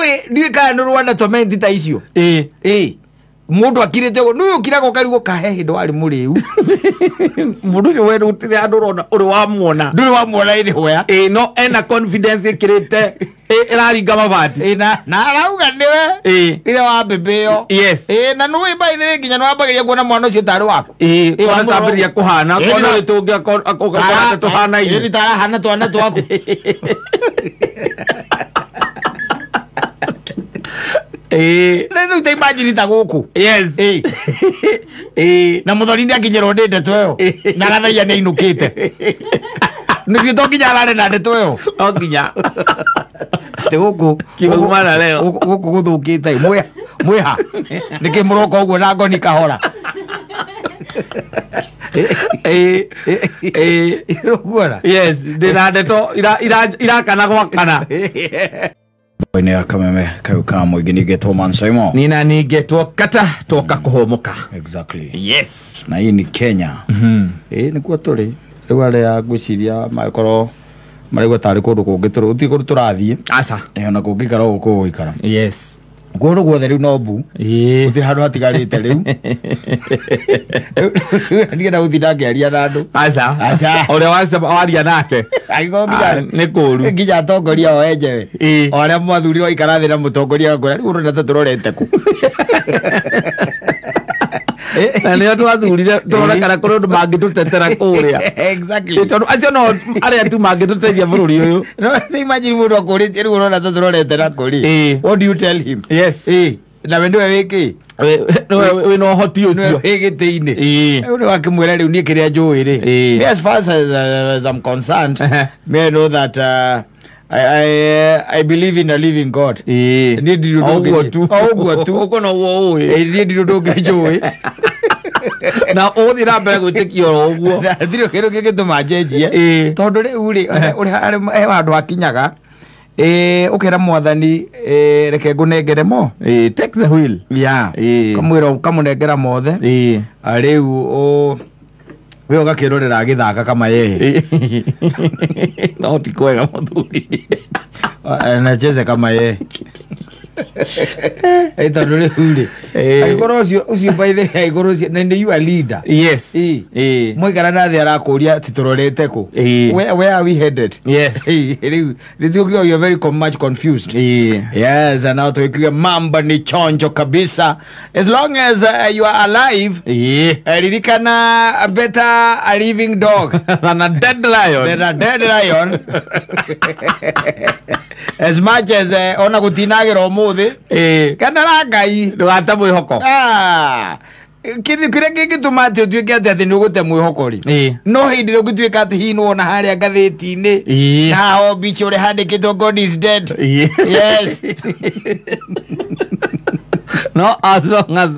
Uri ndiwe kana nĩ rwanda torment ta icio. Ĩĩ. Mundu akirite uguo nĩ ukiraga ukarigwo kahe hindu wari muriu. Mundu ucio we gutire andu urona uri wa muona. Nduri wa muona iri hoya. Ĩĩ no ena confidence ikirite iraringa mabati. Ĩĩ na arauga niwe. Ĩĩ. Ire wa mbembe ĩyo. Yes. Ĩĩ na nĩ by the way nginya nĩ wambagĩrĩria kuona mwana ũcio tarĩ waku. Ĩĩ kona tambĩrĩria kũhana kona wĩtũngĩ akona tũhanaine. Ĩĩ tarahana twana twaku. Rĩu ta imagine ta gũkũ. Yes. Ĩĩ. Ĩĩ. Na mũthoni nĩ akinyĩrwo nĩ ndeto ĩyo. Na gathaia nĩ ainũkĩte. Nĩguo to nginya arare na ndeto ĩyo. No nginya. Atĩ gũkũ Kimaumana leo. Gũkũ gũthũkĩte. Mwĩha. Nĩkĩ mũroka ũguo na ngoni kahora. Ĩĩ. Ĩĩ. Ũguona? Yes, ndĩna ndeto irakana gwakana. Boine ya kameme kayuka mwingine getwo Mansaimo. Nina ni getwo kata toka kuhomoka. Exactly. Yes. Na hii ni Kenya. Ni kuo turi. Riu aria ngwiciria magikorwo marigua tari kundu kungi turi uti kundu turathie. Aca. Ona kungikara uguo kugũikara. Yes. Kundu guothe riu no mbu. Ĩĩ. Gũtirĩ handũ hatigarĩte rĩu. Ndigenda gũtinda ngĩaria na andũ. Aca. Aca. Ũrĩa waria nake. Angĩkorwo nginya nĩ kũũru. Nginya atongoria o enyewe. Ĩĩ. O arĩa mwathurirwo aikara thĩ na mũtongoria agakwĩra rĩu ũrona ta tũrorete kũ. Na nĩo twathurire tũrore kana kũrĩ ũndũ mangĩtũtetera kũrĩa. Exactly. Tondũ acio no arĩa tu mangĩtũteithia bũrũri ũyũ. No imagine mũndũ akũrĩtie rĩu ũrona ta tũrorete na kũrĩ. Ĩĩ. What do you tell him? Yes. Ĩĩ. Na we nĩwe wĩkĩ? Wĩna ũhoti ũcio. Nĩwe wĩ gĩtĩ-inĩ. Ĩĩ. Rĩu nĩwakĩmwĩra rĩu niĩ kĩrĩa njũĩ rĩ. Ĩĩ. As far as I'm concerned, may I know that I believe in a living God. Ĩĩ. Niĩ ndirĩ ũndũ Ũguo ũngĩ. tu. Ũguo tu. Ũguo noguo ũĩ. Ĩĩ, niĩ ndirĩ ũndũ ũngĩ njũĩ. Na ũgũthiĩ na mbere gwĩtĩkia oro ũguo. Ndirĩ kĩndũ kĩngĩtũma njenjie. Ĩĩ. Tondũ rĩu rĩ, ũrĩ he handũ hakinyaga. Ũkera mwathani reke ngũnengere mo. Ĩĩ, take the wheel. Yeah. Ĩĩ. Kamwĩra ũkamũnengera mothe. Ĩĩ. Rĩu we ũgakĩrorera agĩthaka kama yeye. No ti kwega mũthuri. Anacheza kama yeye. Tondũ rĩu rĩ, angĩkorwo ũcio by the way, angĩkorwo ũcio na you are leader. Yes. Ĩĩ. Ĩĩ. Mwaikara na thĩ arakũria atĩ tũrorete kũ. Ĩĩ. Where are we headed? Yes. Rĩu nĩtũkiuga you are very much confused. Ĩĩ. Yes, and now tukiuga mambo ni chonjo kabisa. As long as you are alive, Ĩĩ. ririkana better a living dog than a dead lion. Than a dead lion. As much as ona gũtinagĩra ũmũthĩ. Ĩĩ. Kenera Ngai. Ndũgate mwĩhoko. Kĩndũ kĩrĩa kĩngĩtũma atĩ ũtuĩke atĩ nĩ ũgũte mwĩhoko rĩ. Ĩĩ. No hĩndĩ ĩrĩa ũngĩtuĩka atĩ hihi nĩwona harĩa ngathĩti-inĩ. Ĩĩ. Na haha mbica ũrĩa handĩkĩtwo God is dead. Ĩĩ. Yes. No as long as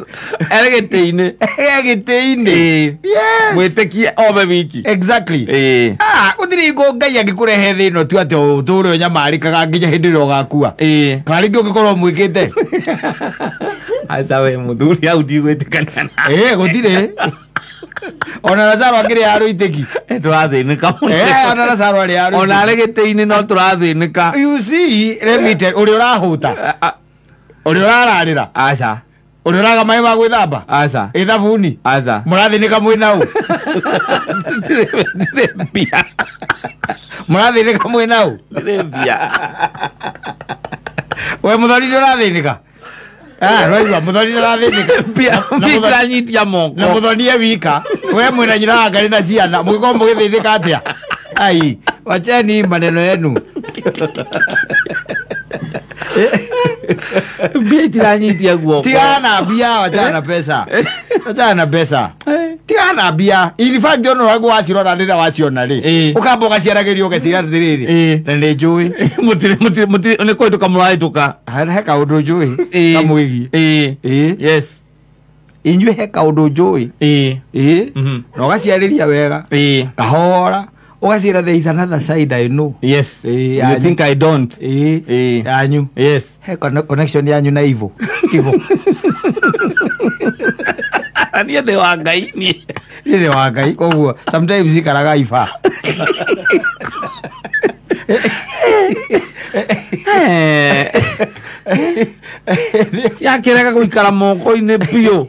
arĩ gĩtĩ-inĩ. E gĩtĩ-inĩ. Ĩĩ. Yes. Mwĩtĩkie ome wiki. Exactly. Ĩĩ. Gũtirĩ hingo Ngai angĩkũrehe thĩ ĩno tu atĩ ũtũũre ũnyamarĩkaga nginya hĩndĩ ĩrĩa ũgakua. Ĩĩ. Kana rĩngĩ ũngĩkorwo mwĩkĩte. Aca we mũthuri hau ndigwĩtĩkania nawe. Ĩĩ, gũtirĩ. Ona Lazaro akĩrĩ arũitĩki. Tũrathĩnĩka mũno. Ona Lazaro arĩ arũitĩki. Ona arĩ gĩtĩ-inĩ no tũrathĩnĩka. You see, let me tell, ũrĩa ũrahũta. Ũrĩa ũrararĩra. Aca. Ũrĩa ũraga maĩ ma gwĩthamba. Aca. Ĩ thabuni. Aca. Mũrathĩnĩka mwĩ nau. Ndirĩ mbia. Mũrathĩnĩka mwĩ nau. Ndirĩ mbia. We mũthoni nĩ ũrathĩnĩka. Rwaigua mũthoni nĩ ũrathĩnĩka. Mbia itiranyitia moko. Na mũthoni e wika. We mwĩna nyina wa Ngai na ciana. Mũgĩkorwo mũgĩthĩnĩka atĩa? Ai, wacheni maneno yenu. Mbia itiranyitia guoko. Tigana na mbia, wachana na pesa. Wachana na pesa. Tigana na mbia. In fact, ono wagu wacirora rĩrĩa waciona rĩ. Ũkamba ũgaciaragĩria ũgeciria atĩrĩrĩ. Na nĩ njũĩ. Mũtirĩ nĩ kũhĩtũka mũrahĩtũka. He kaũndũ njũĩ. Kamwĩgiĩ. Ĩĩ. Yes. Inyuĩ he kaũndũ njũĩ. Ĩĩ. Ĩĩ. Na ũgaciarĩria wega. Ĩĩ. Kahora. Ũgaciĩra there is another side I know. Yes. Ĩĩ, You think I don't? Ĩĩ. Ĩĩ. Yanyu. Yes. He connection yanyu na evil. Evil. Niĩ ndĩ wa Ngai niĩ. Niĩ ndĩ wa Ngai koguo sometimes ikaraga iba. Ciakĩrega gũikara moko-inĩ biũ.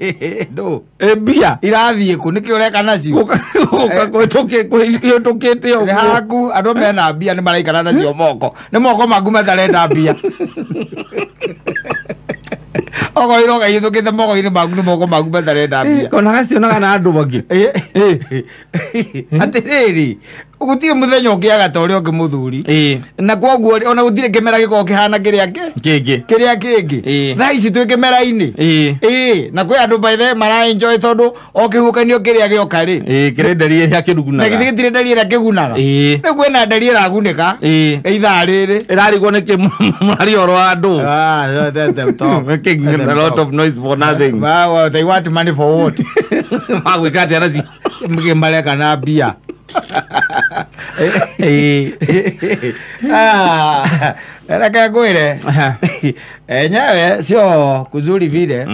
Ndũ. Mbia. Irathiĩ kũ nĩkĩ ũreka nacio? Kũhĩtũkĩte Nĩ ũguo. haku andũ mena mbia nĩ maraikara nacio moko. Nĩ moko maku matarenda mbia. Okorwo iroka ihĩtũkĩte moko-inĩ maku nĩ moko maku matarenda mbia. Kona gacionaga na andũ angĩ. Atĩrĩrĩ, gũtirĩ mũthenya ũngĩaga ta ũrĩa ũngĩ mũthuri. Na kwoguo rĩ, ona gũtirĩ kĩmera gĩkoragwo kĩhana kĩrĩa Kĩngĩ. kĩrĩa kĩngĩ. Thaa ici twĩ kĩmera-inĩ. Na kwĩ andũ by the way mara enjoy tondũ o kĩhuhũkanio kĩrĩa gĩoka rĩ. Kĩrĩ nderi ĩrĩa Na kĩrugunaga. githĩ gĩtirĩ nderi ĩrĩa kĩgunaga. Rĩu kwĩna nderi ĩragunĩka. Ithaa rĩrĩ. Ĩrarigwo nĩkĩ mũraria ũhoro wa andũ. Let them talk. Making a lot of noise for nothing. Well, they want money for what? Magwĩka atĩa nacio? Mke mareka na mbia. Reke ngwĩre enyewe sio kuzuri vile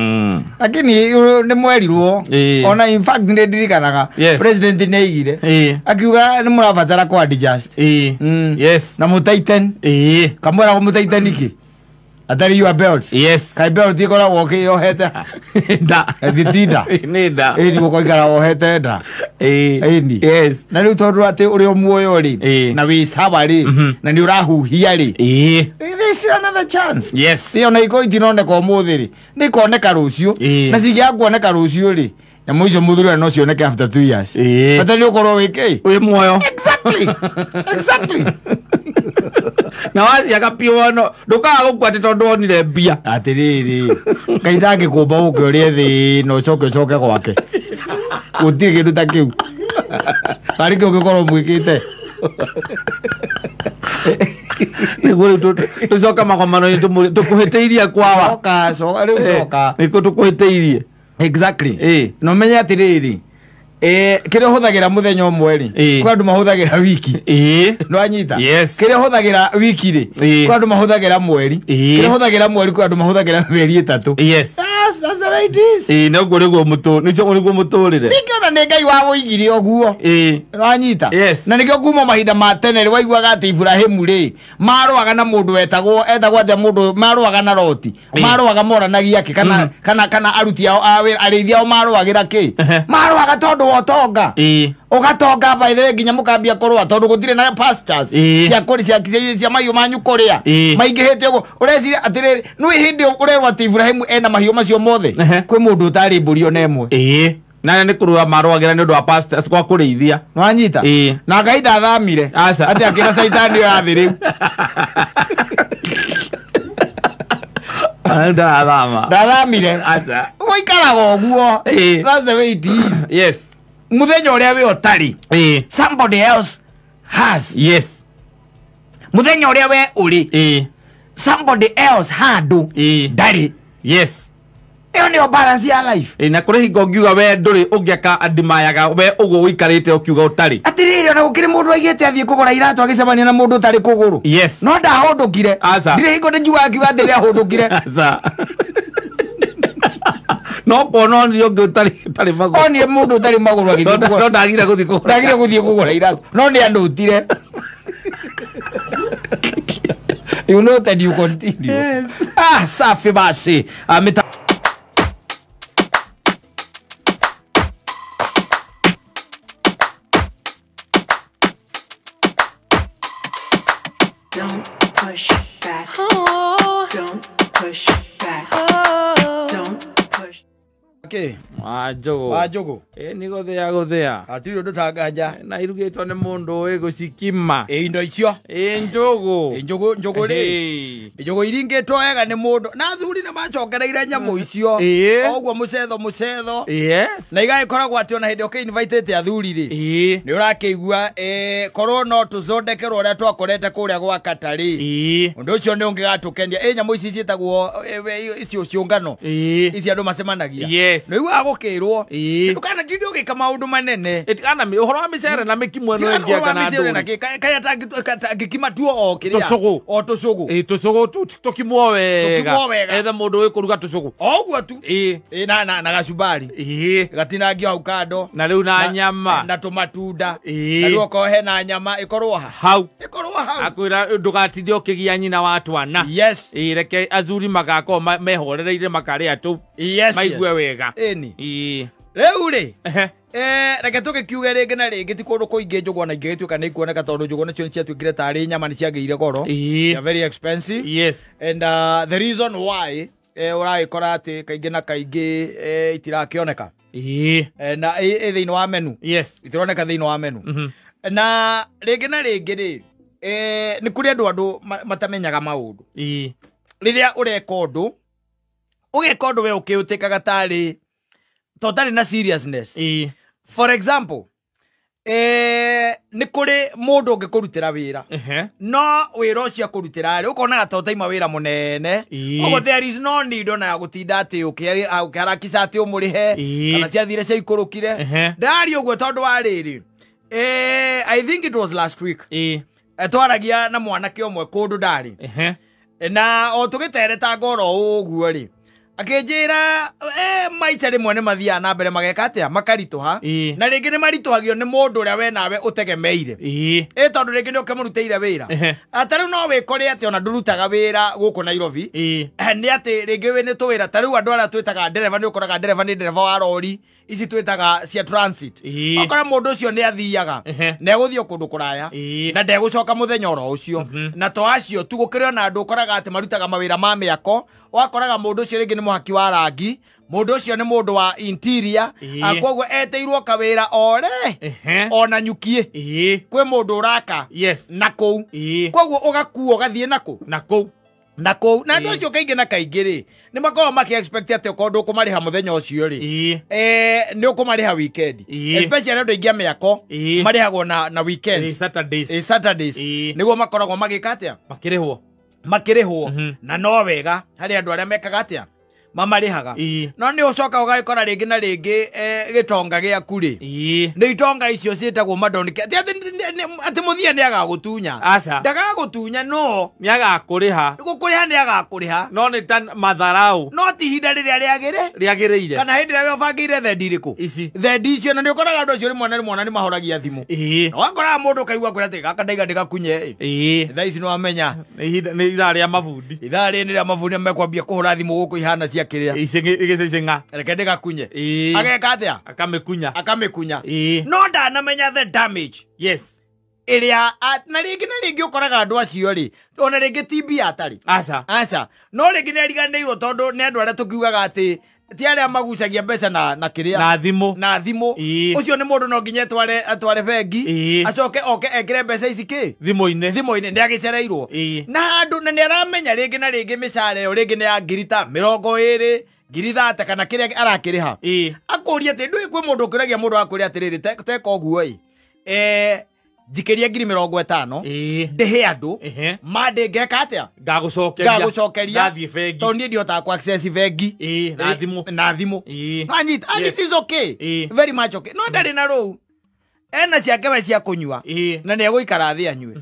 lakini nĩ mwerirwo ona in fact nĩ ndirikanaga president nĩ aigire akiuga nĩ mũrabatara ku adjust. Yes. Na mũtaiten kamwĩra mũtaiten iki atari your belt. Yes. Kai belt ikoragwo ũkĩyohete ha Nda. Thitinda. Nĩ nda. Ĩni gũkoikara wohete nda. Ĩni. Yes. Na rĩu tondũ atĩ ũrĩ o muoyo rĩ na wĩ sawa rĩ na nĩ ũrahuhia rĩ. There's still another chance. Yes. Ĩyo na iko itinoneka ũmũthĩ rĩ nĩ ikoneka rũciũ. Na cingĩaga kuoneka rũciũ rĩ nyamũ icio mũthuri no cioneke after 2 years. Bata nĩ ũkorwo wĩ kĩ? Wĩ muoyo. Exactly. Exactly. Na waciaga biũ wono ndũkaga gũkua atĩ tondũ wonire mbia. Atĩrĩrĩ Ngai ndangĩkũmba ũke ũrĩe thĩ na ũcoke ũcoke gwake. Gũtirĩ kĩndũ ta kĩu. Tarĩ kĩu ũngĩkorwo mwĩkĩte. Nĩguo rĩu tũcoke magomano-inĩ tũkũhĩtĩirie kwawa. Coka, coka rĩu coka. Nĩkuo tũkũhĩtĩirie. Exactly. Na ũmenye atĩrĩrĩ kĩrĩa ũhũthagĩra mũthenya ũmwe rĩ kwĩ andũ mahũthagĩra wiki. Nĩwanyita? Yes. Kĩrĩa ũhũthagĩra wiki rĩ kwĩ andũ mahũthagĩra mweri. Kĩrĩa ũhũthagĩra mweri kwĩ andũ mahũthagĩra mĩeri 3. Yes. That's the way it is. Noguo nĩguo nĩguo mũtũrĩre. Ningĩ ona nĩ Ngai wawũigire ũguo. Nĩwanyita? Yes. Na nĩkĩo kuma mahinda ma tene rĩ waiguaga atĩ Iburahĩmu rĩ marũaga na mũndũ etagwo atĩa mũndũ marũaga na Loti. Marũaga moranagia kĩ kana kana kana aruti ao a wĩra arĩithi ao marũagĩra kĩ? Marũaga tondũ wa ũtonga. Ũgatonga by the way nginya mũkambia kũrũa tondũ gũtirĩ na pastures cia kũrĩ cia mahiũ manyu kũrĩa. Maingĩhĩte ũguo ũreciria atĩrĩrĩ nĩ hĩndĩ ũrerwo atĩ Iburahĩmu ena mahiũ macio mothe kwĩ mũndũ ũtarĩ mbũri ona ĩmwe. Na nĩ kũrũa marũagĩra nĩ ũndũ wa pastures kwa kũrĩithia. Nĩwanyita? Na Ngai ndathamire. Atĩ akĩra Caitani oya thĩ rĩu. Ndathama. Ndathamire. Gũikaraga ũguo. That's the way it is. Yes. Mũthenya ũrĩa we ũtarĩ. Somebody else has. Yes. Mũthenya ũrĩa we ũrĩ. Somebody else handũ. Ndarĩ. Yes. Ĩyo nĩyo balance ya life. Na kũrĩ hingo ũngiuga we ndũrĩ ũngĩaka andimayaga we ũguo ũikarĩte ũkiuga ũtarĩ. Atĩrĩrĩ ona gũkĩrĩ mũndũ aigĩte athiĩ kũgũra iratũ agĩcemania na mũndũ ũtarĩ kũgũrũ. Yes. No ndahũndũkire. Ndirĩ hingo ndĩnjugaga akiuga atĩ nĩahũndũkire. Aca. No kuona onire ũngĩ ũtarĩ magũrũ. Onire mũndũ ũtarĩ magũrũ agĩthiĩ kũgũra. No ndagire gũthiĩ kũgũra. Ndagire gũthiĩ kũgũra iratũ. No nĩanũtire. You know that you continue. Yes. Safi basi. Don't push back. Oh. Don't push back. Oh. Don't push. Okay. Wanjũgũ. Wanjũgũ. Nĩ gũthĩa gũthĩa. Hatirĩ ũndũ tanganja. Na irugĩtwo nĩ mũndũ ũĩ gũcikima. Indo icio. Njũgũ. Njũgũ njũgũ rĩ. Njũgũ iringĩtwo wega nĩ mũndũ. Na athuri nĩ macokereire nyamũ icio. Oguo mũcetho mũcetho. Yes. Na igagĩkoragwo atĩ ona hĩndĩ ũkĩ invitĩte athuri rĩ. Nĩ ũrakĩigua korwo no tũthondekerwo ũrĩa twakorete kũrĩa gwa Kata rĩ. Ũndũ ũcio nĩ ũngĩgatũkenia. Nyamũ ici ciĩtagwo icio ciũngano. Ici andũ macemanagia. Yes. Nĩ ũiguaga Ũkĩrwo Ĩĩ. ndũkanatinde ũgĩka maũndũ manene. Ĩtigana ũhoro wa mĩcere na mĩkimo ĩno ĩngĩ anga na ndũri. Kaya tangĩkima tuo o kĩrĩa. Tũcũgũ. O tũcũgũ. Ĩĩ, tũcũgũ tũkimwo wega. Tũkimwo wega. Etha mũndũ wĩ kũruga tũcũgũ. O ũguo tu. Ĩĩ. Ĩĩ, na gacumbari. Ĩĩ. Gatinangio hau kando. Na rĩu na nyama. Na tũmatunda. Ĩĩ. Na rĩu okorwo hena nyama ĩkorwo ha. Hau. Ĩkorwo hau. Akwĩra ndũgatinde ũkĩgia nyina wa twana. Yes. Ĩĩ, reke azuri magakorwo mehorereire makarĩa tũu. Yes. Maigue wega. Ĩni. Ĩĩ. Rĩu rĩ. Ehe. Reke tũgĩkiuge rĩngĩ na rĩngĩ ti kũndũ kũingĩ njũgũ ona ingĩgĩtuĩka nĩ ikuoneka tondũ njũgũ nacio nĩ ciatuĩkire tarĩ nyama nĩ ciagĩire goro. Ĩĩ. They are very expensive. Yes. And the reason why ũragĩkora atĩ kaingĩ na kaingĩ itirakĩoneka. Ĩĩ. Na ĩ thĩinĩ wa menu. Yes. Itironeka thĩinĩ wa menu. Na rĩngĩ na rĩngĩ rĩ nĩ kũrĩ andũ matamenyaga maũndũ. Ĩĩ. Rĩrĩa ũreka ũndũ ũgeka ũndũ we ũkĩũtĩkaga tarĩ to tarĩ na seriousness. Ĩĩ. For example, nĩ kũrĩ mũndũ ũngĩkũrutĩra wĩra. Ehe. No wĩra ũcio akũrutĩra rĩ ũkonaga to taima wĩra mũnene. Ĩĩ. Koguo there is no need ona ya gũtinda atĩ ũkĩharakisha atĩ ũmũrĩhe kana ciathire ciaikũrũkire. Ehe. Ndari ũguo tondũ wa rĩrĩ I think it was last week. Ĩĩ. Twaragia na mwanake ũmwe kũndũ ndarĩ. Ehe. Na o tũgĩtereta ngoro ũguo rĩ akĩnjĩra maica rĩmwe nĩ mathiaga na mbere mageka atĩa makaritũha. Ĩĩ. Na rĩngĩ nĩ maritũhagio nĩ mũndũ ũrĩa we nawe ũtegemeire. Ĩĩ. Ĩ tondũ rĩngĩ nĩ ũkĩmũrutĩire wĩra. Ehe. Ta rĩu no wĩkore atĩ ona ndũrutaga wĩra gũkũ Nairobi. Ĩĩ. Nĩ atĩ rĩngĩ wĩ nĩ tũwĩra ta rĩu andũ arĩa twĩtaga ndereba nĩ ũkoraga ndereba nĩ ndereba wa rori ici twĩtaga cia transit. Ĩĩ. Ũkora mũndũ ũcio nĩ athiaga Ehe. na egũthiĩ kũndũ kũraya Ĩĩ. na ndegũcoka mũthenya oro ũcio. Na to acio tu gũkĩrĩ ona andũ ũkoraga atĩ marutaga mawĩra ma mĩako ũgakoraga mũndũ ũcio rĩngĩ nĩ mũhaki wa rangi mũndũ ũcio nĩ mũndũ wa interior. Ĩĩ. Koguo etĩirwo kawĩra ore Ehe. ona nyukie Ĩĩ. kwĩ mũndũ ũraka Yes. na kũu. Ĩĩ. Koguo ũgakuo ũgathiĩ na kũ Na kũu. Na kũu. Na andũ Ĩĩ. acio kaingĩ na kaingĩ rĩ nĩ makoragwo makĩ expect atĩ okorwo ndũkũmarĩha mũthenya ũcio rĩ Ĩĩ. Nĩ ũkũmarĩha weekend. Ĩĩ. Especially andũ aingĩ a mĩako Ĩĩ. marĩhagwo na Ĩĩ, weekends. Saturdays. Ĩĩ, Saturdays. Ĩĩ. Nĩguo makoragwo magĩka atĩa Makĩrĩhwo. makĩrĩhwo. Na no wega harĩ andũ arĩa mekaga atĩa mamarĩhaga. Ĩĩ. No nĩ ũcoka ũgagĩkora rĩngĩ na rĩngĩ gĩtonga gĩaku rĩ Ĩĩ. nĩ itonga icio ciĩtagwo madonike atĩ mũthia nĩ agagũtunya. Aca. Ndagagũtunya no Nĩ agakũrĩha. gũkũrĩha nĩ agakũrĩha. No nĩ ta matharau. No ti ihinda rĩrĩa rĩagĩrĩ Rĩagĩrĩire. kana hĩndĩ ĩrĩa we ũbangĩire thendi irĩkũ. Ici. Thendi icio na nĩ ũkoraga andũ acio rĩmwe na rĩmwe ona nĩ mahoragia thimũ. Ĩĩ. Na wakoraga mũndũ ũkaigua kwĩra atĩ gaka ndaiga ndĩgakunye ĩ. Ĩĩ. Thaa ici nĩ wamenya. Nĩ ihinda nĩ ithaa rĩa mabundi. Ithaa rĩrĩ nĩ rĩa mabundi mekwambia kũhũra thimũ gũkũ ihana cia kĩrĩa. Icĩng'a. Reke ndĩgakunye. Ĩĩ. Ageka atĩa? Akamĩkunya. Akamĩkunya. Ĩĩ. No ndanamenya the damage. Yes. Ĩrĩa na rĩngĩ na rĩngĩ ũkoraga andũ acio rĩ ona rĩngĩ ti mbia atarĩ. Aca. Aca. No rĩngĩ nĩ ariganĩirwo tondũ nĩ andũ arĩa tũkiugaga atĩ ti arĩa magucagia mbeca na kĩrĩa. Na thimũ. Na thimũ. Ĩĩ. Ũcio nĩ mũndũ no nginya atware bengi. Ĩĩ. Acoke oke ekĩre mbeca ici kĩ? Thimũ-inĩ. Thimũ-inĩ nĩ agĩcereirwo. Ĩĩ. Na handũ na nĩ aramenya rĩngĩ na rĩngĩ mĩcara ĩyo rĩngĩ nĩ ya ngiri ta 20 ngiri 30 kana kĩrĩa arakĩrĩha. Ĩĩ. Akũria atĩ ndũĩ kwĩ mũndũ ũkĩũragia mũndũ akũria atĩrĩrĩ teka ũguo ĩ njikĩria ngiri 50 Ĩĩ. ndĩhe andũ Ehe. mandĩ ngeka atĩa Ngagũcokeria. Ngagũcokeria. Ndathiĩ bengi. Tondũ niĩ ndihotaga kũ access bengi. Ĩĩ, na thimũ. Na thimũ. Ĩĩ. Nwanyita. And Yes. it is okay. Ĩĩ. Very much okay. No ndarĩ na rũu ena ciake we cia kũnyua. Ĩĩ. Na nĩ egũikara thĩ anyue.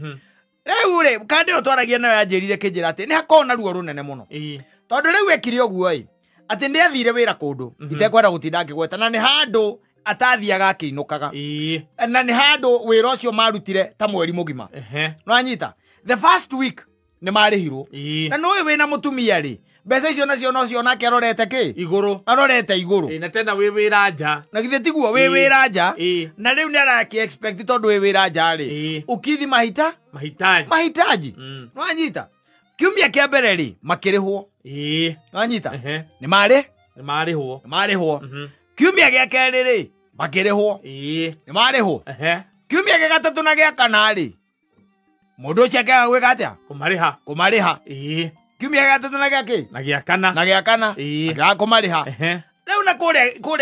Rĩu rĩ kandĩ ĩyo twaragia nayo yanjĩrire kĩnjĩra atĩ nĩ hakoragwo na ruo rũnene mũno. Ĩĩ. Tondũ rĩu ekire ũguo ĩ atĩ nĩ athire wĩra kũndũ itekwenda gũtinda akĩgweta na nĩ handũ atathiaga akĩinũkaga. Ĩĩ. Na nĩ handũ wĩra ũcio marutire ta mweri mũgima. Ehe. Nwanyita. The first week nĩ marĩhirwo. Ĩĩ. Na nĩũĩ wĩna mũtumia rĩ mbeca icio nacio nocio nake arorete kĩ? Igũrũ. Arorete igũrũ. Ĩĩ, na tena wĩ wĩra nja. Na githĩ tiguo wĩ Ĩĩ. wĩra nja. Ĩĩ. Na rĩu nĩ araki expect tondũ wĩ wĩra nja rĩ Ĩĩ. ukithi mahita Mahitaji. mahitaji. Nwanyita. Kiumia kĩa mbere rĩ makĩrĩhwo. Ĩĩ. Nwanyita. Ehe. Nĩ marĩ? Nĩ marĩhwo. Nĩ marĩhwo. Kiumia gĩa kerĩ rĩ makĩrĩhwo. Ĩĩ. Nĩ marĩhwo. Ehe. Kiumia gĩa gatatũ na gĩa kana rĩ mũndũ ũcio akĩaga gwĩka atĩa? Kũmarĩha. Kũmarĩha. Ĩĩ. Kiumia gĩa gatatũ na gĩa kĩ? Na gĩa kana. Na gĩa kana. Ĩĩ. Akĩaga kũmarĩha. Ehe. Rĩu na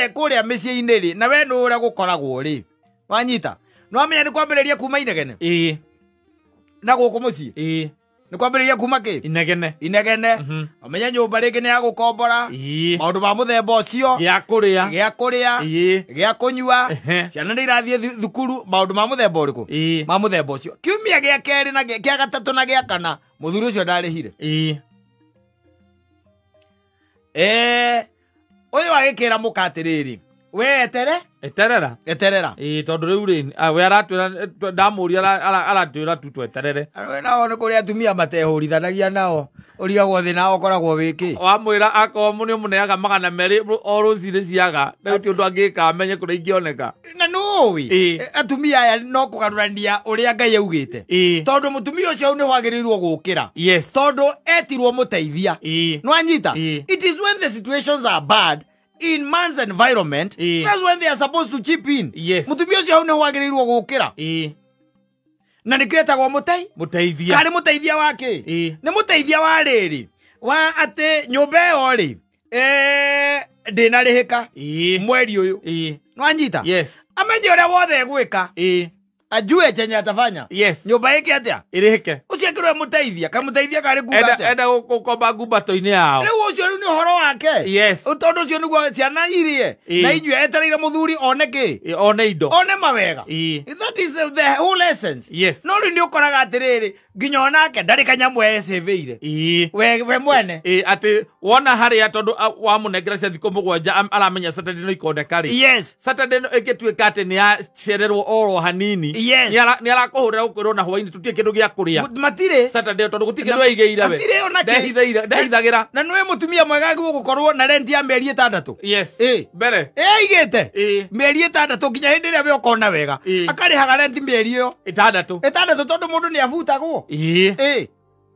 kũrĩa mĩciĩ-inĩ rĩ na we nĩ ũrĩa gũkoragwo rĩ wanyita. Nĩwamenya nĩ kwambĩrĩria kuma inegene. Ĩĩ. Na gũkũ mũciĩ. Ĩĩ. Nĩ kwambĩrĩria kuma kĩ? Inegene. Inegene. Amenye nyũmba rĩngĩ nĩ ya gũkombora. Maũndũ ma mũthemba ũcio. Gĩa kũrĩa. Gĩa kũrĩa. Gĩa kũnyua. Ciana nĩ irathiĩ thukuru. Maũndũ ma mũthemba ũrĩkũ? Ma mũthemba ũcio. Kiumia gĩa kerĩ na gĩa gatatũ na gĩa kana mũthuri ũcio ndarĩhire. Ũyũ agĩkĩra mũka atĩrĩrĩ, we etere? Eterera. Eterera. Tondũ rĩu rĩ, we aratwĩra ndamũria aratwĩra tu tweterere. We nao nĩ kũrĩ atumia matehũrithanagia nao. Ũrigagwo thĩna ũkoragwo wĩkĩ. Wamwĩra akorwo nĩ ũmũneaga 200 o rũcinĩ ciaga, rĩu ti ũndũ angĩka amenye kũrĩa ingĩoneka. Na nĩũĩ, atumia aya no kũgarũrania ũrĩa Ngai augĩte. Tondũ mũtumia ũcio nĩ wagĩrĩirwo gũkĩra. Yes. Tondũ etirwo mũteithia. Nĩwanyita? It is when the situations are bad in man's environment, that's when they are supposed to chip in. Yes. Mũtumia ũcio nĩ wagĩrĩirwo gũkĩra. Na nĩkĩo etagwo mũteithia. Karĩ mũteithia wa kĩ? Nĩ mũteithia wa rĩrĩ wa atĩ nyũmba ĩyo rĩ, ndĩnarĩhĩka mweri ũyũ. Nĩwanyita? Yes. Amenye ũrĩa wothe egwĩka. Ajue chenye atafanya. Yes. Nyũmba ĩke atĩa? Ĩrĩhĩke. Ũcio akĩrwo mũteithia, kamũteithia karĩ kuga atĩa? Enda gũkomba ngumbato-inĩ yao. Rĩu ũcio rĩu nĩ ũhoro wake. Yes. Tondũ ũcio nĩguo ciana irie. Na inyuĩ etereire mũthuri one kĩ? One indo. One mawega. That is the whole essence. Yes. No rĩu nĩ ũkoraga atĩrĩrĩ, nginya onake ndarĩ kanyamũ ecĩvĩire. We mwene. Atĩ wona harĩa tondũ wamũnengera cia thikũ 7 aramenya Saturday no ikoneka rĩ. Yes. Saturday no ĩngĩtuĩka atĩ nĩ yacererwo oro hanini. Yes. Nĩ arakũhũrĩra gũkwĩrwo na hwainĩ tũtirĩ kĩndũ gĩa kũrĩa. Matirĩ. Saturday tondũ gũtirĩ kĩndũ aigĩire we. Matirĩ ona kĩ. Ndehithagĩra. Na nĩwe mũtumia mwega gũkorwo na rent ya mĩeri 6. Yes. Mbere. Aigĩte. Mĩeri 6 nginya hĩndĩ ĩrĩa we ũkona wega. Akarĩhaga rent mĩeri ĩyo. 6. 6 tondũ mũndũ nĩ abutagwo.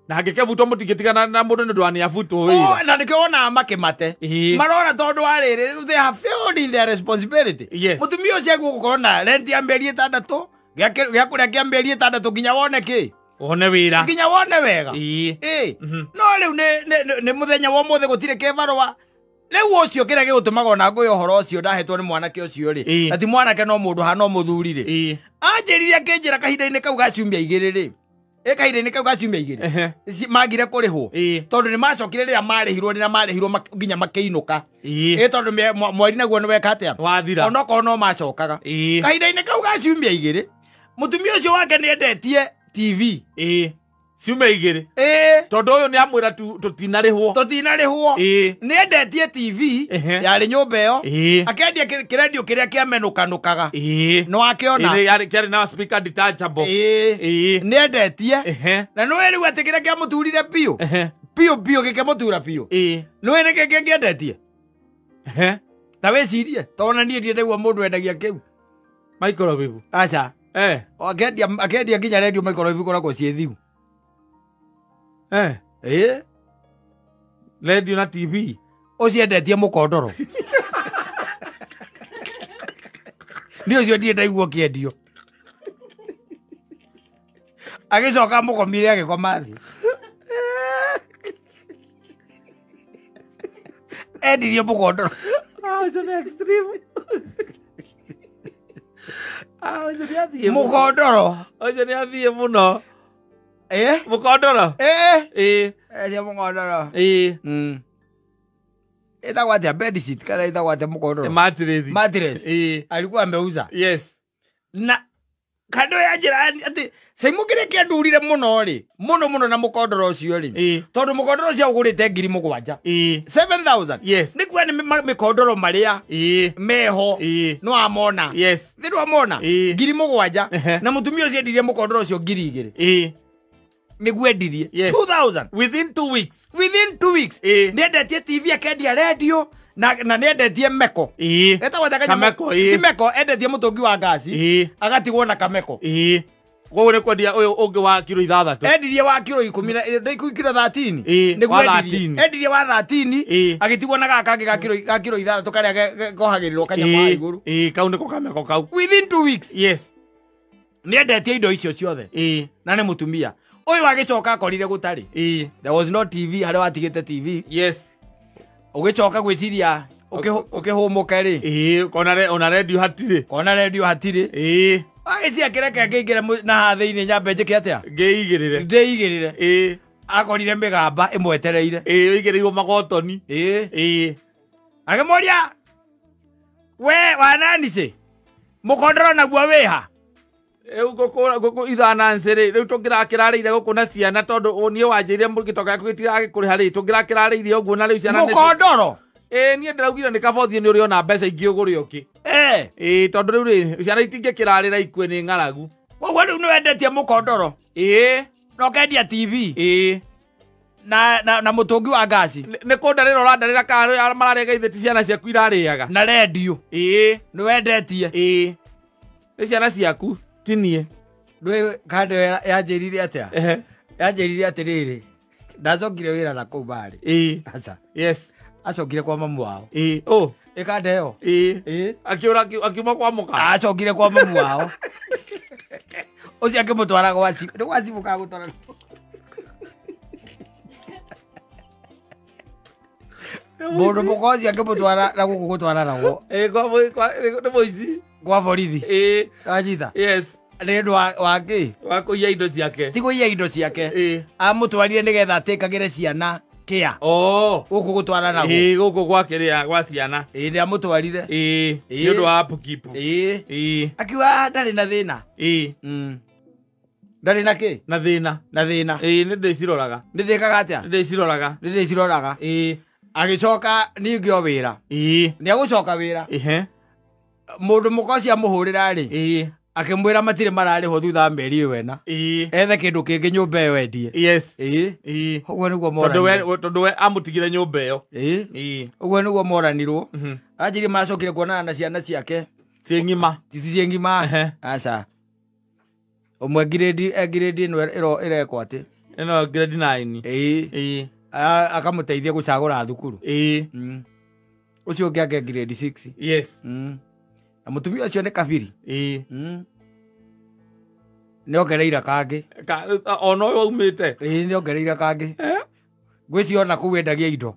Na angĩkĩbutwo mũtingĩtigana na mũndũ nĩ ũndũ wa nĩ abutwo wĩra. Na nĩkĩo wonaga makĩmate. Marora tondũ wa rĩrĩ, they have failed in their responsibility. Yes. Mũtumia ũcio agĩrĩirwo gũkorwo na rent ya mĩeri 6 gĩa kũrĩa kĩa mĩeri 6 nginya wone kĩ? Wone wĩra. Nginya wone wega. No rĩu nĩ mũthenya wa ũmũthĩ gũtirĩ kĩbarũa. Rĩu ũcio kĩrĩa gĩgũtũmaga ona ngũĩ ũhoro ũcio ndahetwo nĩ mwanake ũcio rĩ. Na ti mwanake no mũndũ hana mũthuri rĩ. Anjĩrire akĩnjĩra kahinda-inĩ kau ga ciumia 2 rĩ. Kahinda-inĩ kau ga ciumia 2 mangire kũrĩhwo. Tondũ nĩ macokire rĩrĩa marĩhirwo rĩrĩa marĩhirwo nginya makĩinũka. Tondũ mweri naguo nĩ weka atĩa? Wathira. Onokorwo no macokaga. Kahinda-inĩ kau ga ciumia 2 mũtumia ũcio wake nĩ endetie TV. Ciumia 2. Tondũ ũyũ nĩ amwĩra tũtinarĩhwo. Tũtinarĩhwo. Nĩ endetie TV yarĩ nyũmba ĩyo. Akendia kĩrendio kĩrĩa kĩamenũkanũkaga. Nĩ wakĩona. Kĩarĩ na speaker detachable. Nĩ endetie. Na nĩwe rĩu atĩ kĩrĩa kĩamũturire biũ. Biũ biũ gĩkĩmũtura biũ. Nĩwe nĩkĩ kĩngĩendetie? Ta wĩcirie, tondũ ona niĩ ndiendaigua mũndũ endagia kĩu. Microwave. Aca. Akendia nginya rendio microwave ikoragwo ciĩ thiu. Radio na TV. Ũcio endetie mũkondoro. Nĩ ũcio ndiĩ ndaigua ũkĩendio. Agĩcoka mũkomire agĩkoma thĩ. Endirie mũkondoro. Ũcio nĩ extreme. Ũcio nĩ athiĩ. Mũkondoro. Ũcio nĩ athiĩ mũno. Mũkondoro. Endia mũkondoro. Ĩtagwo atĩa bedsheet kana ĩtagwo atĩa mũkondoro? Mattress. Mattress. Alikuwa ameuza. Yes. Na kando ya njĩra atĩ Saimu kĩrĩa kĩandurire mũno rĩ, mũno mũno na mũkondoro ũcio rĩ. Tondũ mũkondoro ũcio ũgũrĩte 7,000. 7,000. Yes. Nĩ kuga nĩ mĩkondoro marĩa meho. Nĩ wamona. Yes. Nĩ wamona. 7,000. Na mũtumia ũcio endirie mũkondoro ũcio 2,000. Nĩguo endirie. 2,000. Within 2 weeks. Within 2 weeks. Nĩ endetie TV akendia radio na nĩ endetie meko. Etagwo atĩa kanyamũ? Kameko, Ti meko, endetie mũtũngi wa ngasi. Agatigwo na kameko. Koguo nĩ kwendia ũyũ ũngĩ wa kiro 6. Endirie wa kiro 10 na kiro 13. Nĩguo endirie. Endirie wa 13 agĩtigwo na gaka kangĩ ga kiro 6 karĩa kohagĩrĩrwo kanyamũ ha igũrũ. Kau nĩko kameko kau. Within 2 weeks. Yes. Nĩ endetie indo icio ciothe. Na nĩ mũtumia. Ũyũ agĩcoka akorire gũtarĩ. There was no TV harĩa watigĩte TV. Yes. Ũgĩcoka gwĩciria ũkĩhũmũke rĩ. Kona radio hatirĩ. Kona radio hatirĩ. Agĩciria kĩreke ngĩingĩre na haha thĩinĩ nyambe njĩke atĩa? Ngĩigĩrĩre. Ndĩigĩrĩre. Akorire mĩgamba ĩmwetereire. Ĩĩ ũigĩrĩirwo magotoni. Ĩĩ. Ĩĩ. Akĩmũria we wananici mũkondoro naguo wĩha? Rĩu ngũkũ ithaa Nancy rĩ, rĩu tũngĩrakĩrarĩire gũkũ na ciana tondũ niĩ wanjĩrire gĩtonga gĩaku gĩtiragĩkũrĩha rĩ, tũngĩrakĩrarĩire ũguo na rĩu ciana nĩ Mũkondoro? Ĩĩ niĩ ndĩraugire nĩ kaba ũthiĩ nĩ ũrĩona mbeca ingĩ ũgũre ũngĩ. Ĩĩ tondũ rĩu rĩ ciana itingĩkĩrarĩra ikue nĩ ng'aragu. Koguo rĩu nĩ wendetie mũkondoro? Ĩĩ. Na ũkendia TV? Ĩĩ. Na mũtũngi wa ngasi? Nĩ kũndarĩra ũrandarĩra kana mararĩa gaithĩti ciana ciaku irarĩaga. Na rendio? Ĩĩ. Nĩ wendetie? Ĩĩ. Nĩ ciana ciaku ti niĩ. Ndũĩ kando yanjĩrire atĩa? Yanjĩrire atĩrĩrĩ, ndacokire wĩra na kũu barĩ. Ĩĩ. Aca. Yes. Acokire kwa mamu wao. Ĩĩ. Oh. Ĩkanda ĩyo? Ĩĩ. Ĩĩ. Akĩũra akiuma kwa mũka. Acokire kwa mamu wao. Ũcio akĩmũtwara gwa cibũ. Nĩ gwa cibũ kana gũtwara? Mũndũ mũka ũcio akĩmũtwara na gũkũ gũtwara nagwo. Ĩĩ kwa nĩ mũici. Kwa borithi. Ĩĩ. Wanyita? Yes. Nĩ ũndũ wa kĩ? Wa kũiya indo ciake. Ti kũiya indo ciake. Ĩĩ. Amũtwarire nĩgetha atĩkagĩre ciana kĩa. Oh. Gũkũ gũtwara nagwo. Ĩĩ gũkũ gwa kĩrĩa gwa ciana. Ĩĩ nĩ amũtwarire. Ĩĩ. Nĩ ũndũ wa upkeep. Ĩĩ. Ĩĩ. Akiuga ndarĩ na thĩna. Ĩĩ. Ndarĩ na kĩ? Na thĩna. Na thĩna. Ĩĩ nĩ ndĩciroraga. Nĩ ndĩkaga atĩa? Nĩ ndĩciroraga. Nĩ ndĩciroraga. Ĩĩ. Agĩcoka ningĩ o wĩra. Ĩĩ. Nĩ agũcoka wĩra. Ĩhĩ. Mũndũ mũka ũcio amũhũrĩra rĩ. Ĩĩ. Akĩmwĩra matirĩ mararĩhwo thutha wa mĩeri ĩyo ĩna. Ĩĩ. Ethe kĩndũ kĩngĩ nyũmba ĩyo endie. Yes. Ĩĩ. Ĩĩ. Ũguo nĩguo moranirwo. Tondũ we amũtigire nyũmba ĩyo. Ĩĩ. Ĩĩ. Ũguo nĩguo moranirwo. Anjirie maracokire kuonana na ciana ciake. Ciĩ ng'ima. Ti ciĩ ng'ima. Aca. Ũmwe grade ĩno ĩrekwo atĩ. Ĩno grade 9. Ĩĩ. Ĩĩ. Akamũteithia gũcagũra thukuru. Ĩĩ. Ũcio ũngĩ ake grade 6. Yes. Na mũtumia ũcio nĩ kabiri. Ĩĩ. Nĩ ongereire kangĩ. Ona ũyũ aumĩte. Ĩĩ nĩ ongereire kangĩ. Ngwĩciria ona kũu endagia indo.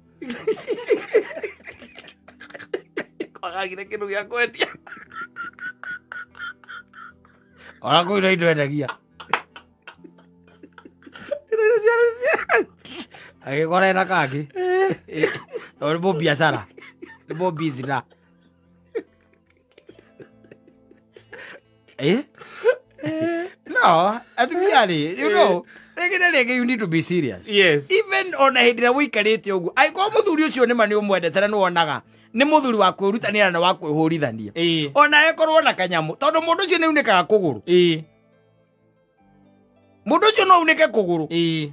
Kwagagire kĩndũ gĩa kwendia. Ona kũu no indo endagia. Agĩkora ena kangĩ. Tondũ nĩ mũbiacara. Nĩ mũbizina. Eh? No, atumia rĩ, you know, rĩngĩ na rĩngĩ you need to be serious. Yes. Even ona hĩndĩ ĩrĩa ũikarĩte ũguo, angĩkorwo mũthuri ũcio nĩma nĩ ũmwendete na nĩ wonaga nĩ mũthuri wa kwĩrutanĩra na wa kwĩhũrithania. Ĩĩ. Ona ekorwo na kanyamũ, tondũ mũndũ ũcio nĩ unĩkaga kũgũrũ. Ĩĩ. Mũndũ ũcio no unĩke kũgũrũ. Ĩĩ.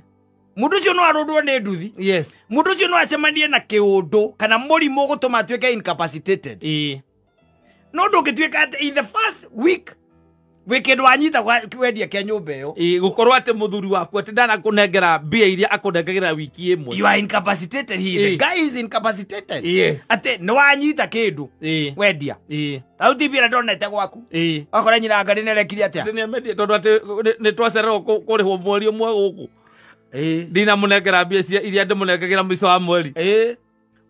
Mũndũ ũcio no arũndwo nĩ nduthi. Yes. Mũndũ ũcio no acemanie na kĩũndũ kana mũrimũ ũgũtũma atuĩke incapacitated. Ĩĩ. No ndũngĩtuĩka atĩ in the first week wĩ kĩndũ wanyita wendia kĩa nyũmba ĩyo. Ĩĩ gũkorwo atĩ mũthuri waku atĩ ndanakũnengera mbia iria akũnengagĩra wiki ĩmwe. You are incapacitated here. The guy is incapacitated. Yes. Atĩ nĩ wanyita kĩndũ. Ĩĩ. Wendia. Ĩĩ. Rĩu ti mbia ndonete gwaku. Ĩĩ. Wakora nyina ngari nĩ arekire atĩa? Atĩ nĩamendie tondũ atĩ nĩ twacererwo kũrĩhwo mweri ũmwe gũkũ. Ĩĩ. Ndinamũnengera mbia cia iria ndĩmũnengagĩra mũico wa mweri. Ĩĩ.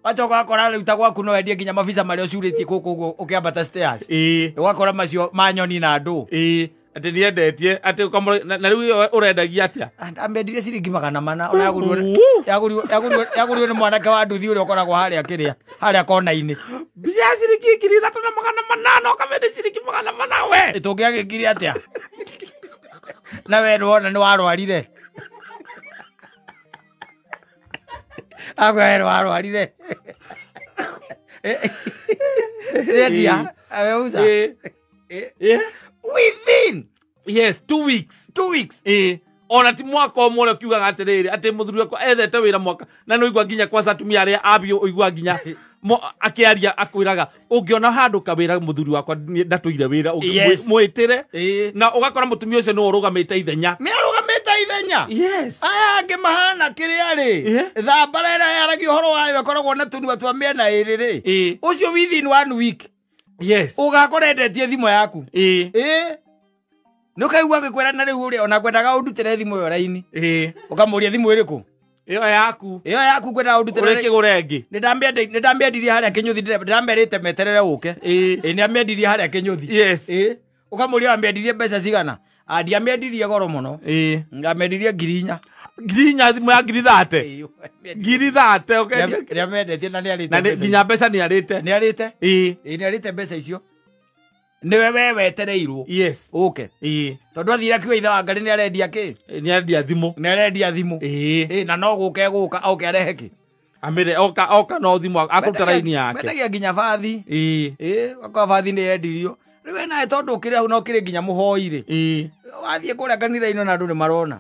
Wacoka wakora rĩu ta gwaku no wendie nginya mabica marĩa ũcurĩtie gũkũ ũguo ũkĩambata stairs. Ĩĩ. Ũgakora macio ma nyoni na andũ. Ĩĩ. Atĩ nĩendetie atĩ na rĩu ĩyo ũrendagia atĩa? Amendirie ciringi 400 ona yagũrirwo nĩ mwanake wa nduthi ũrĩa ũkoragwo harĩa kĩrĩa harĩa kona-inĩ. Mbica ya ciringi 3,800 ũkamendia ciringi 400 we. Tũngĩagĩkire atĩa? Na we nĩwona nĩ warwarire. Akwĩra warwarire. Rendia, ameuza. Within yes 2 weeks. 2 weeks. Ona ti mwaka ũmwe ũrĩa ũkiugaga atĩrĩrĩ atĩ mũthuri wakwa ethete wĩra mwaka na nĩ ũigua nginya kwanza atumia arĩa abiũ ũigua nginya akĩaria akwĩraga ũngĩona handũ kawĩra mũthuri wakwa ndatũire wĩra mwĩtĩre na ũgakora mũtumia ũcio nĩwe ũrũgamĩte ithenya. Nĩ arũgamĩte ithenya. Yes. Aya angĩ mahana kĩrĩa rĩ thambara ĩrĩa yaragia ũhoro wayo ĩkoragwo na tũnua twa mĩena ĩrĩ rĩ ũcio within 1 week. Yes. Ũgakora endetie thimũ yaku. Ĩĩ. Nĩ ũkaigua agĩkwĩra na rĩu ũrĩa ona ngwendaga ũndutĩre thimũ ĩyo raini. Ĩĩ. Ũkamũria thimũ ĩrĩkũ? Ĩyo yaku. Ĩyo yaku ngwendaga ũndutĩre. Ũrĩkĩgũre ĩngĩ. Nĩ ndamĩendirie harĩa Kĩnyũthi, ndĩramerĩte meterere ũke. Ĩĩ. Ĩĩ nĩ amĩendirie harĩa Kĩnyũthi. Yes. Ĩĩ. Ũkamũria wamĩendirie mbeca cigana? Ndiamĩendirie goro mũno. Ĩĩ. Ndamĩendirie 4,000. Ngiri inya thimũ ya ngiri 30. Ngiri 30 ũkendia. Nĩ amendetie na nĩ arĩte. Na nginya mbeca nĩ arĩte. Nĩ arĩte? Ĩĩ. Ĩĩ nĩ arĩte mbeca icio. Nĩwe we wetereirwo. Yes. Ũke. Ĩĩ. Tondũ athire akiuga ithe wa Ngarĩ nĩ arendia kĩ? Nĩ arendia thimũ. Nĩ arendia thimũ. Ĩĩ. Ĩĩ na no gũka egũka oke arehe kĩ? Amire oka no thimũ akũruta raini yake. Mendagia nginya bathi. Ĩĩ. Ĩĩ, wakorwo bathi nĩ yendirio. Rĩu we nawe tondũ ũkĩrĩ hau na ũkĩrĩ nginya mũhoi rĩ. Ĩĩ. Wathiĩ kũrĩa kanitha-inĩ ona andũ nĩ marona.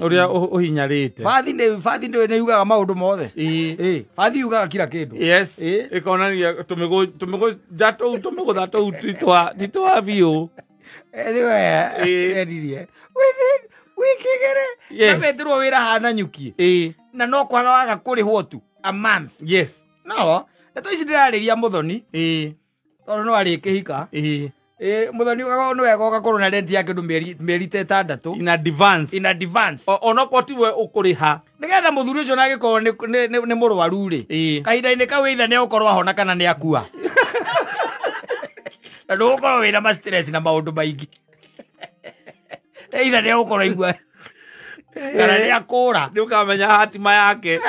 Ũrĩa ũhinyarĩte. Bathi nĩ yugaga maũndũ mothe. Ĩĩ. Ĩĩ, bathi yugaga kila kĩndũ. Yes. Ĩĩ. Ĩkonania tũmĩgũnja tũu tũmĩgũtha tũu ti twa biũ. Ĩĩ. Yendirie. Within wiki igĩrĩ. Yes. Nametĩrwo wĩra hana nyuki. Ĩĩ. Na no kwaga waga kũrĩhwo tu a month. Yes. No, ndeto ici ndĩrarĩria Mũthoni. Ĩĩ. Tondũ no arĩkĩhika. Ĩĩ. Ĩĩ, Mũthoni ũgakorwo nĩ wega ũgakorwo na rent ya kĩndũ mĩeri ta ĩtandatũ. In advance. In advance. Onokorwo tiwe ũkũrĩha. Nĩgetha mũthuri ũcio na angĩkorwo nĩ mũrwaru rĩ. Ĩĩ. Kahinda-inĩ kau either nĩ egũkorwo ahona kana nĩ akua. Na ndũgũkorwo wĩna ma stress na maũndũ maingĩ. Either nĩ egũkorwo aigua kana nĩ akũra. Nĩ ũkamenya hatima yake.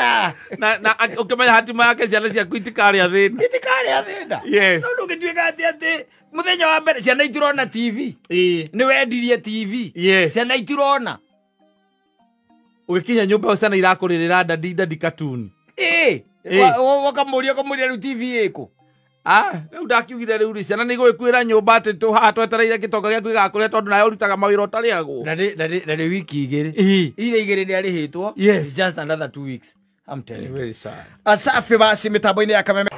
Na ũkĩmenya hatima yake ciana ciaku itikarĩa thĩna. Itikarĩa thĩna. Yes. No ndũngĩtuĩka atĩ mũthenya wa mbere ciana itirona TV. Ĩĩ. Nĩ wendirie TV. Yes. Ciana itirona. Ũgĩkinya nyũmba ĩyo ciana irakũrĩrĩra dadi dadi cartoon. Ĩĩ. Wakamũria ũkamũria rĩu TV ĩkũ? Ah, rĩu ndakiugire rĩu rĩ ciana nĩ igũgĩkuĩra nyũmba atĩ haha twetereire gĩtonga gĩaku gĩgakũrĩa tondũ nawe ũrutaga mawĩra ũtarĩagwo. Na nĩ wiki igĩrĩ. Ĩĩ. Iria igĩrĩ nĩ arĩhĩtwo. Yes. It's just another 2 weeks. I'm telling you. Very sad. Asafi basi mitambo-inĩ ya Kameme.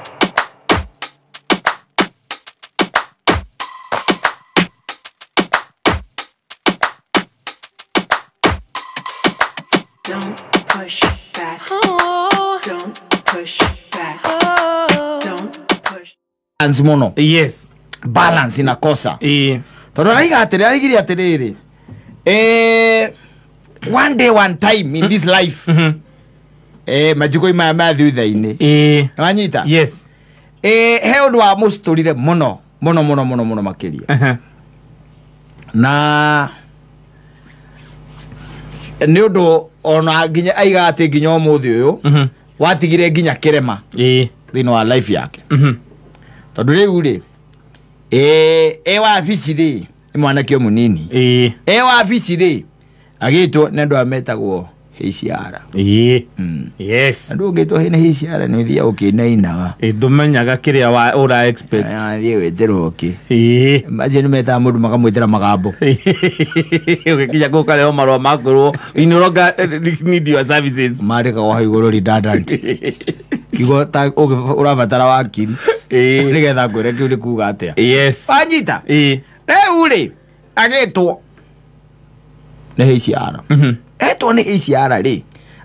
Don't push back. Don't push back. Don't push. Balance mũno. Yes. Balance inakosa. Ĩĩ. Tondũ araiga atĩrĩ, araigire atĩrĩrĩ. One day one time in this life. Majiko maya ma thutha-inĩ. Ĩĩ. Wanyita? Yes. He ũndũ wa mũcitũrire mũno mũno mũno mũno mũno makĩria. Na nĩ ũndũ ona nginya aiga atĩ nginya ũmũthĩ ũyũ watigire nginya kĩrema Ĩĩ. thĩinĩ wa life yake. Tondũ rĩu rĩ wabici rĩ nĩ mwanake mũnini. Ĩĩ. Wabici rĩ agĩtwo nĩ andũ aya metagwo HR. Ĩĩ. Yes. Andũ ũngĩtwo nĩ HR nĩ ũthiaga ũkĩinainaga. Ndũmenyaga kĩrĩa ũra expect. Athiĩ gwĩtĩrwo kĩ. Ĩĩ. Macio nĩ metaga mũndũ makamwĩtĩra magambo. Ũgĩkinya kũu ũkarehwo marũa ma kwĩrwo we no longer need your services. Mandĩkagwo hau igũrũ redundant. Kiugo ta ũrabatara wakiri. Ĩĩ. Nĩgetha ngwĩre kĩu nĩ kuga atĩa. Yes. Wanyita? Ĩĩ. Rĩu rĩ agĩtwo nĩ HR. Etwo nĩ HR rĩ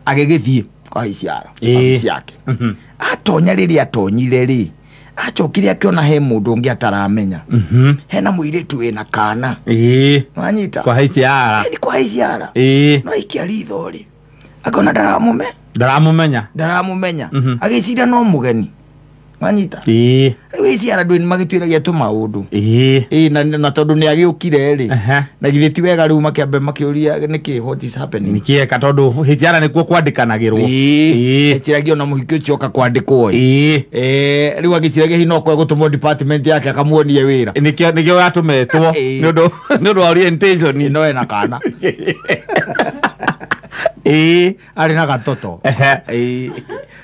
agĩgĩthiĩ kwa HR wabici yake. Atonya rĩrĩa atonyire rĩ acokire akĩona he mũndũ ũngĩ ataramenya. Hena mũirĩtu wĩna kana. Ĩĩ. Wanyita? Kwa HR. Ĩĩ, kwa HR. Ĩĩ. No aikia ritho rĩ akona ndaramũmenya. Ndaramũmenya. Agĩciria no mũgeni. Wanyita? Ĩĩ. Rĩu HR andũ nĩ magĩtuĩragia tũmaũndũ. Ĩĩ. Ĩĩ, na tondũ nĩ agĩũkire rĩ. Na githĩ ti wega rĩu makĩambe makĩũria nĩkĩ what is happening. Nĩkĩeka tondũ HR nĩkuo kwandĩkanagĩrwo. Ĩĩ. Eciragia ona mũhiki ũcio oka kwandĩkwo ĩ. Ĩĩ. Rĩu agĩciragia hihi no akorwo gũtũmwo department yake akamuonie wĩra. Nĩkĩo yatũmetwo nĩ ũndũ wa orientation. No ena kana. Ĩĩ. Arĩ na gatoto. Ĩĩ.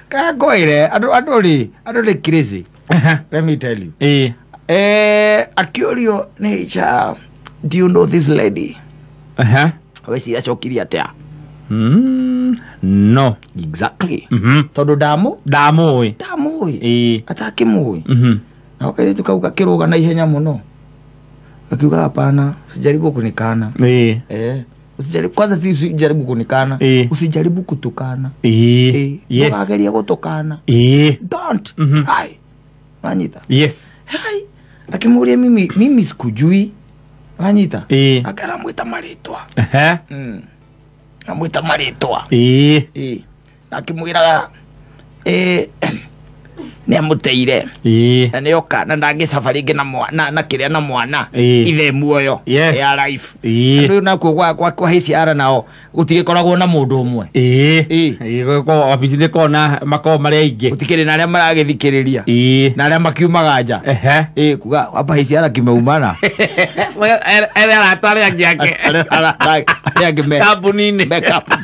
Kangoire andũ rĩ andũ nĩ crazy. Let me tell you. Ĩĩ. Akĩũrio nĩ HR, do you know this lady? Weciria acokirie atĩa? No. Exactly. Tondũ ndamũĩ. Ndamũĩ. Ĩĩ. Atakĩmũĩ. Na kairĩtu kau gakĩrũga na ihenya mũno. Gakiuga hapana, usijaribu kunikana. Ĩĩ. Usijaribu kwanza, si usijaribu kunikana. Usijaribu kutukana. Ĩĩ. Yes. Ndũkagerie gũtukana. Ĩĩ. Don't try. Wanyita? Yes. Hai. Akĩmũria mimi sikujui. Wanyita? Ĩĩ. Akaramwĩta marĩtwa. Amwĩta marĩtwa. Ĩĩ. Ĩĩ. Na akĩmwĩraga Nĩ amũteire. Ĩĩ. Na nĩ oka na ndangĩcaba rĩngĩ na mwana na kĩrĩa na mwana. Ĩĩ. Ithe muoyo. Yes. Ya life. Ĩĩ. Rĩu nakuo kwa HCR nao gũtigĩkoragwo na mũndũ ũmwe. Ĩĩ. Ĩĩ. Ĩĩ, kwa wabici nĩ kona makoragwo marĩ aingĩ. Gũtikĩrĩ na arĩa maragĩthikĩrĩria. Ĩĩ. Na arĩa makiumaga nja. Ehe. Ĩĩ, kuga hapa HCR kimeumana. Ere arata arĩa angĩ ake. Arĩa angĩ me Kambuni-inĩ. me kambuni.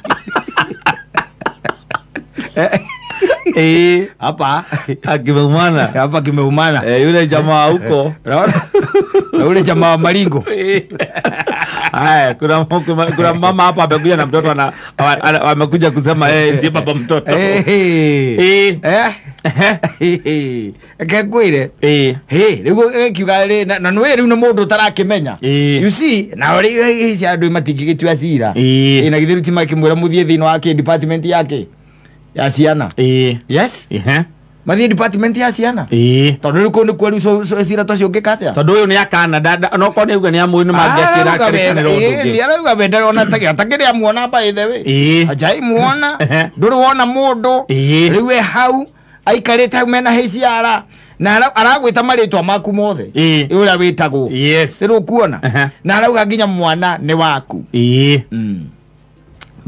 Ĩĩ. Hapa Akimeumana. hapa kimeumana. Eh, yule jamaa huko. Unaona? Na ule jamaa wa maringo. Haya, kuna mama hapa amekuja na mtoto ana amekuja kusema yeye ndiye baba mtoto. Eh. Eh. Eh. Kekwire. Eh. Hey, rĩu ĩkiuga rĩ na nĩ rĩu nĩ mũndũ ũtarakĩmenya. Ĩĩ. You see, na rĩu hici andũ matingĩgĩtua cira. Ĩĩ. Ĩ, na githĩ rĩu ti makĩmwĩra mũthiĩ thĩinĩ wa kĩ department yake ya ciana. Ĩĩ. Yes. Ehe. Mathiĩ department ya ciana. Ĩĩ. Tondũ rĩu kũu nĩkuo rĩu cira ta ũcio ũngĩka atĩa? Tondũ ũyũ nĩ akana no korwo nĩ auga nĩ amũĩ nĩ mangĩakĩra akĩrĩkanĩra ũndũ ũngĩ. Nĩ arauga we ndarĩ ona takĩrĩ amuona by the way. Ĩĩ. Ajai muona Ehe. ndũrĩ wona mũndũ. Ĩĩ. Rĩu e hau aikarĩte hau mena HCR na aragwĩta marĩtwa maku mothe. Ĩĩ. Ũrĩa wĩtagwo. Yes. Rĩu ũkuona. Ehe. Na arauga nginya mwana nĩ waku. Ĩĩ.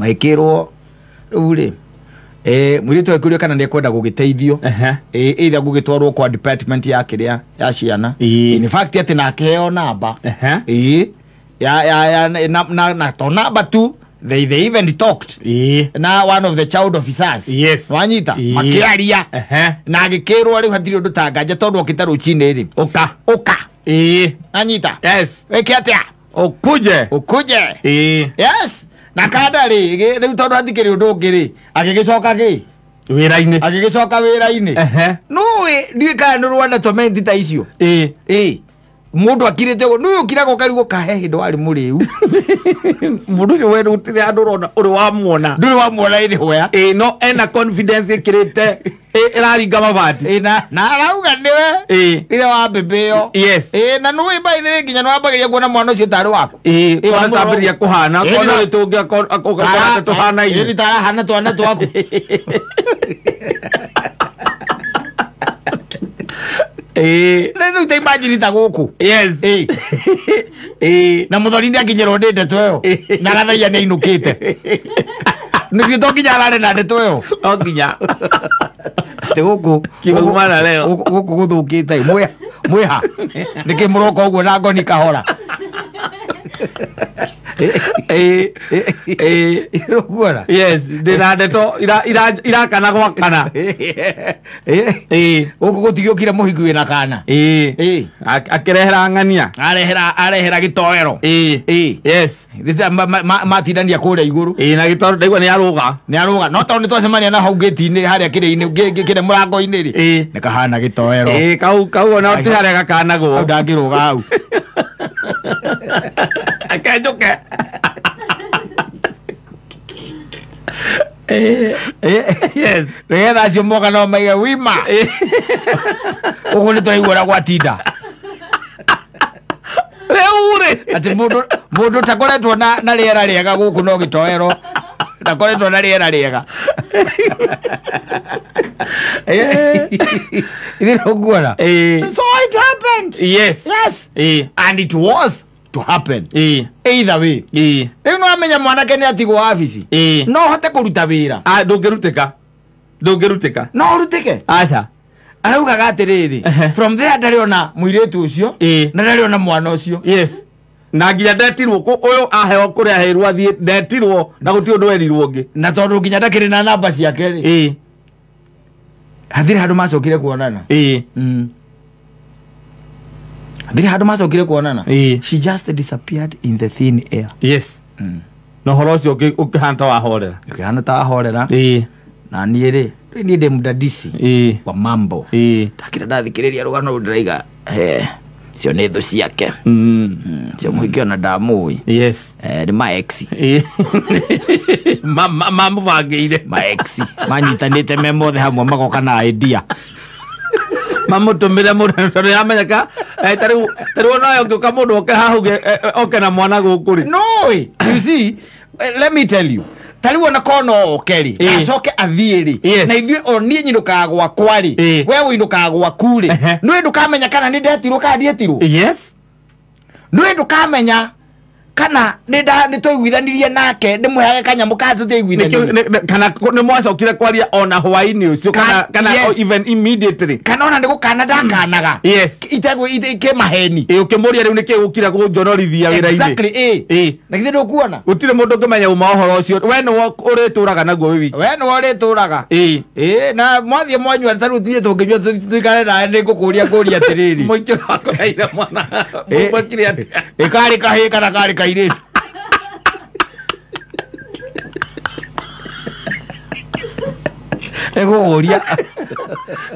Maikĩrwo rĩu rĩ mũirĩtu akĩũrio kana nĩ ekwenda gũgĩteithio. Ehe. Either gũgĩtwarwo kwa department ya kĩrĩa ya ciana. Ĩĩ. In fact atĩ na akĩheo namba. Ehe. Ĩĩ. Ya na to namba tu they even talked. Ĩĩ. Na one of the child officers. Yes. Wanyita Ĩĩ. makĩaria. Ehe. Na agĩkĩrwo rĩu hatirĩ ũndũ ta nganja tondũ okĩte rũcinĩ rĩ. Ũka. Ũka. Ĩĩ. Nanyita. Yes. Wĩke atĩa? Ũkuje. Ũkuje. Ĩĩ. Yes. Na kanda rĩ rĩu tondũ hatikĩrĩ ũndũ ũngĩ rĩ agĩgĩcoka kĩ? Wĩra-inĩ. Agĩgĩcoka wĩra-inĩ. Ehe. Nũĩ ndiũĩ kana nĩ rwanda tomenti ta icio. Ĩĩ. Ĩĩ. Mũndũ akirĩte ũguo nũĩ ũkiraga ũkarigwo kahe hĩndĩ warĩ mũrĩu. Mũndũ ũcio we gũtirĩ handũ ũrona ũrĩ wamuona. Ndũrĩ wamuona ĩrĩ wea. Ĩĩ, no ena confidence ĩkĩrĩte ĩraringa mabati. Ĩĩ, na arauga nĩwe. Ĩĩ. Ĩrĩa wa mbembe ĩyo. Yes. Ĩĩ, na nũĩ by the way nginya nĩwambagĩrĩria kuona mwana ũcio tarĩ waku. Ĩĩ, Ĩĩ, kona wamũrora tambĩrĩria ũguo. kũhana, Ĩĩ, kona nĩ- tũngĩ tũhanaine. Ĩĩ, nĩ tarahana twana twaku. Ĩĩ. Rĩu ta imagine ta gũkũ. Yes. Ĩĩ. Ĩĩ. Na mũthoni nĩ akinyĩrwo nĩ ndeto ĩyo. Na gathaia nĩ ainũkĩte. Nĩguo to nginya arare na ndeto ĩyo. No nginya. Atĩ gũkũ Kimeumana leo. Gũkũ gũthũkĩte. Mwĩha. Nĩkĩ mũroka ũguo na ngoni kahora. Ĩĩ. Ĩĩ. Ũkuona? Yes, ndĩna ndeto irakana gwakana. Ĩĩ. Gũkũ gũtigĩũkire mũhiki wĩna kana. Ĩĩ. Ĩĩ. Akĩrehera ng'ania. Arehera gĩtoero. Ĩĩ. Ĩĩ. Yes. Matindania kũrĩa igũrũ. Ĩĩ, na gĩtoero ndaigua nĩ arũga. Nĩ arũga. No tondũ nĩ twacemania na hau gate-inĩ harĩa kĩrĩa-inĩ kĩrĩa mũrango-inĩ rĩ. Ĩĩ. Nĩ kahana gĩtoero. Ĩĩ, kau ona ti harĩa gakanagwo. Hau ndangĩrũga hau. Akenjũke. Yes. Nĩgetha acio moka no maige wima. Ũguo nĩ tũraigua ũrĩa gwatinda. Rĩu rĩ. Atĩ mũndũ ũtakoretwo na rĩera rĩega gũkũ no gĩtoero. Ndakoretwo na rĩera rĩega. Ithe nĩũkuona? Ĩĩ. So it happened. Yes. Yes. Ĩĩ. And it was to happen. Ĩĩ. Either way. Ĩĩ. Rĩu nĩwamenya mwanake nĩ atigwo wabici. Ĩĩ. No ũhote kũruta wĩra. Ah, ndũngĩrutĩka. Ndũngĩrutĩka. No ũrutĩke. Aca. Araugaga atĩrĩrĩ, from there ndarĩ ona mũirĩtu ũcio Ĩĩ. na ndarĩ ona mwana ũcio. Yes. Na nginya ndetirwo ũyũ aheo kũrĩa aheirwo athiĩ ndetirwo na gũtirĩ ũndũ erirwo ũngĩ. Na tondũ nginya ndakĩrĩ na namba ciake rĩ. Ĩĩ. Hatirĩ handũ macokire kuonana. Ĩĩ. Hatirĩ handũ macokire kuonana. Ĩĩ. She just disappeared in the thin air. Yes. Na ũhoro ũcio ũkĩhana ta wahorera. Ũkĩhana ta wahorera. Ĩĩ. Na niĩ rĩ, rĩu niĩ ndĩ mũdadisi Ĩĩ. wa mambo. Ĩĩ. Ndakĩra ndathikĩrĩria rũgano rũu ndĩraiga, cio nĩ thũ ciake. Cio mũhiki ona ndamũĩ. Yes. Nĩ ma ex. Ĩĩ. Mamũbangĩire. Ma ex. Manyitanĩte me mothe hamwe magoka na idea. Mamũtũmĩre mũndũ tondũ yamenyeka ta rĩu onawe ũngĩũka mũndũ oke haha uge oke na mwana gũkũ rĩ. No, you see, let me tell you. Tariu ona kono oke rĩ acoke athiĩ rĩ na ithuĩ o niĩ nyinũkaga gwakwa rĩ we ũinũkaga gwaku rĩ nĩwe ndũkamenya kana nĩ ndetirwo kana ndietirwo. Yes. Nĩwe ndũkamenya kana nĩ twaiguithanirie nake ndĩmũheage kanyamũ kana tũtiaiguithanirie kana nĩ mwacokire kwaria ona hwaĩ-inĩ ũcio kana even immediately kana ona nĩ gũkana ndakanaga. Yes. Itegwo kĩmaheni. Ĩ ũkĩmũria rĩu nĩkĩ ũkire kũnjonorithia wĩra-inĩ. Exactly. Ĩ na githĩ ndũkuona gũtirĩ mũndũ ũngĩmenya uma ũhoro ũcio we nĩwe ũrĩtũraga naguo wĩ wiki. We nĩwe ũrĩtũraga. Ĩ na mwathiĩ mwanyua ta rĩu ithuĩ tũngĩnyua tũikare nawe nĩ ngũkũria ngũria atĩrĩrĩ mũingĩ wakũheire mwana mwekire atĩa? Ĩ karĩ kahĩĩ kana karĩ kairĩtu? Nĩngũkũria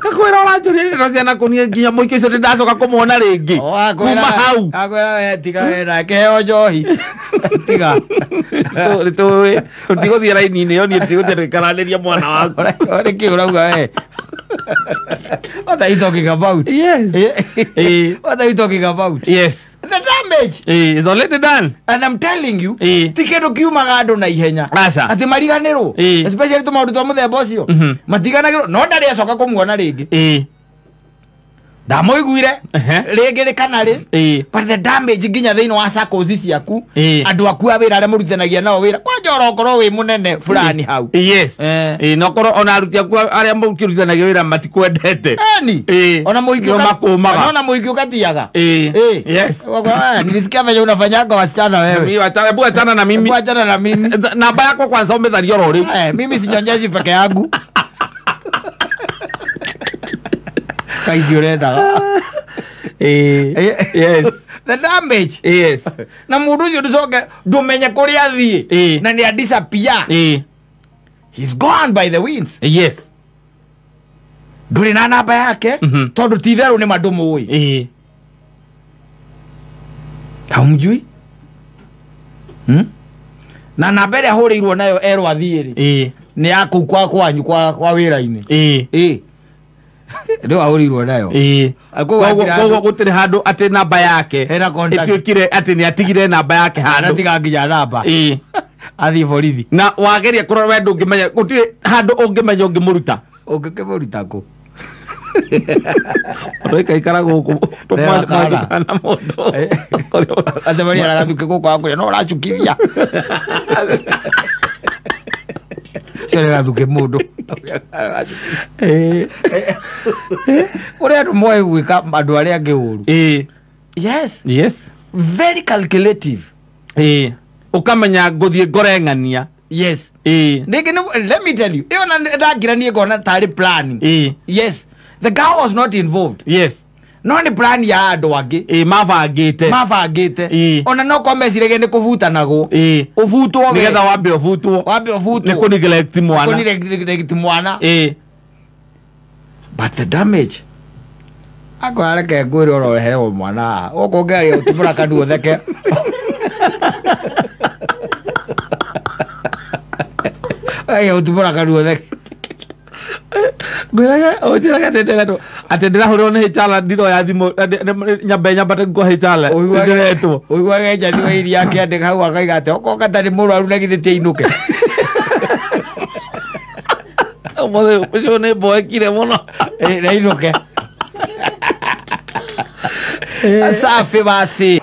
kakwĩra ũranjũria ndeto cia nakũniĩ nginya mũingĩ ũcio ndĩndacoka kũmuona rĩngĩ kuma hau. Akwĩra we tiga we nake heo njohi tiga tũtigũthiĩ raini-inĩ ĩyo niĩ tũtigũthiĩ tũikaranĩria mwana waku. Nĩkĩ ũrauga we? What are you talking about? Yes. What are you talking about? Yes. The damage is already done. And I'm telling you, ti kĩndũ kiumaga andũ na ihenya. Atĩ mariganĩrwo. Especially tũmaũndũ twa mũthemba ũcio. Matiganagĩrwo no ndarĩ acoka kũmuona rĩngĩ. Ndamũiguire rĩngĩ rĩ kana rĩ. But the damage nginya thĩinĩ wa circles ciaku andũ aku a wĩra arĩa mũrutithanagia nao wĩra kwanja orokorwo wĩ mũnene fulani hau. Yes. No korwo ona aruti aku arĩa mũkĩrutithanagia wĩra matikwendete. Eni. Ona mũhiki ũmakũmaga. Ona mũhiki ũgatiaga. Yes. Nilisikia venye unafanyaga wasichana wewe. Mimi hebu achana na mimi. Hebu achana na mimi. Namba yako kwanza umetharia oro rĩu. Mimi sinyonyeshi peke yangu. Kaingĩ ũrendaga. Yes. The damage. Yes. Na mũndũ ũcio ndũcoke ndũmenye kũrĩa athiĩ. Na nĩ disappear. He's gone by the winds. Yes. Ndũrĩ na namba yake tondũ ti itherũ nĩ ma ndũmũĩ. Haumjui? Na namba ĩrĩa ahũrĩirwo nayo erwo athiĩ rĩ nĩ ya kũu kwa kwanyu kwa wĩra-inĩ. Rĩu ahũrĩirwo nayo. Koguo gũtirĩ handũ atĩ namba yake ĩtuĩkire atĩ nĩ atigire namba yake handũ. Anatiga nginya namba. Athiĩ borithi. Na wageria kũrora we ndũngĩmenya gũtirĩ handũ ũngĩmenya ũngĩmũruta. Ũngĩkĩmũruta kũ? Ũrĩkaikara gũkũ tũmwatukana mũndũ. Acemania na gathuke gũkũ akũrĩa no ũracukithia. Ũcio nĩ gathuke mũndũ. Kũrĩ andũ moĩ gwĩka andũ arĩa angĩ ũru. Yes. Yes. Very calculative. Ũkamenya ngũthiĩ ngore ng'ania. Yes. Rĩngĩ let me tell you, ĩyo na ndakira niĩ ngona tarĩ planning. Yes. The girl was not involved. Yes. No nĩ plan ya andũ angĩ. Mabangĩte. Mabangĩte. Ona no korwo meciragia nĩ kũbutanagwo. Ũbutwo we. Nĩgetha wambe ũbutwo. Wambe ũbutwo. Nĩ kũ neglect mwana. Kũ neglect mwana. But the damage. Akora reke ngwĩre ũroreherwo mwana haha. Gũkũ ũngĩaria ũtumũra kanua ũtheke. Ũtumũra kanua ũtheke. Ngwĩraga ũnjĩraga atĩ ndĩrahũrĩrwo nĩ HR ndiroya thimũ nyambe nyambate kwa HR ndĩretwo. Ũiguage Njathi wa Iria akĩandĩka hau akaiga atĩ okorwo gatarĩ mũrwaru na githĩ ti ainũke. Ũmũthĩ ũcio nĩ mboekire mũno. Nĩ ainũke. Safi basi.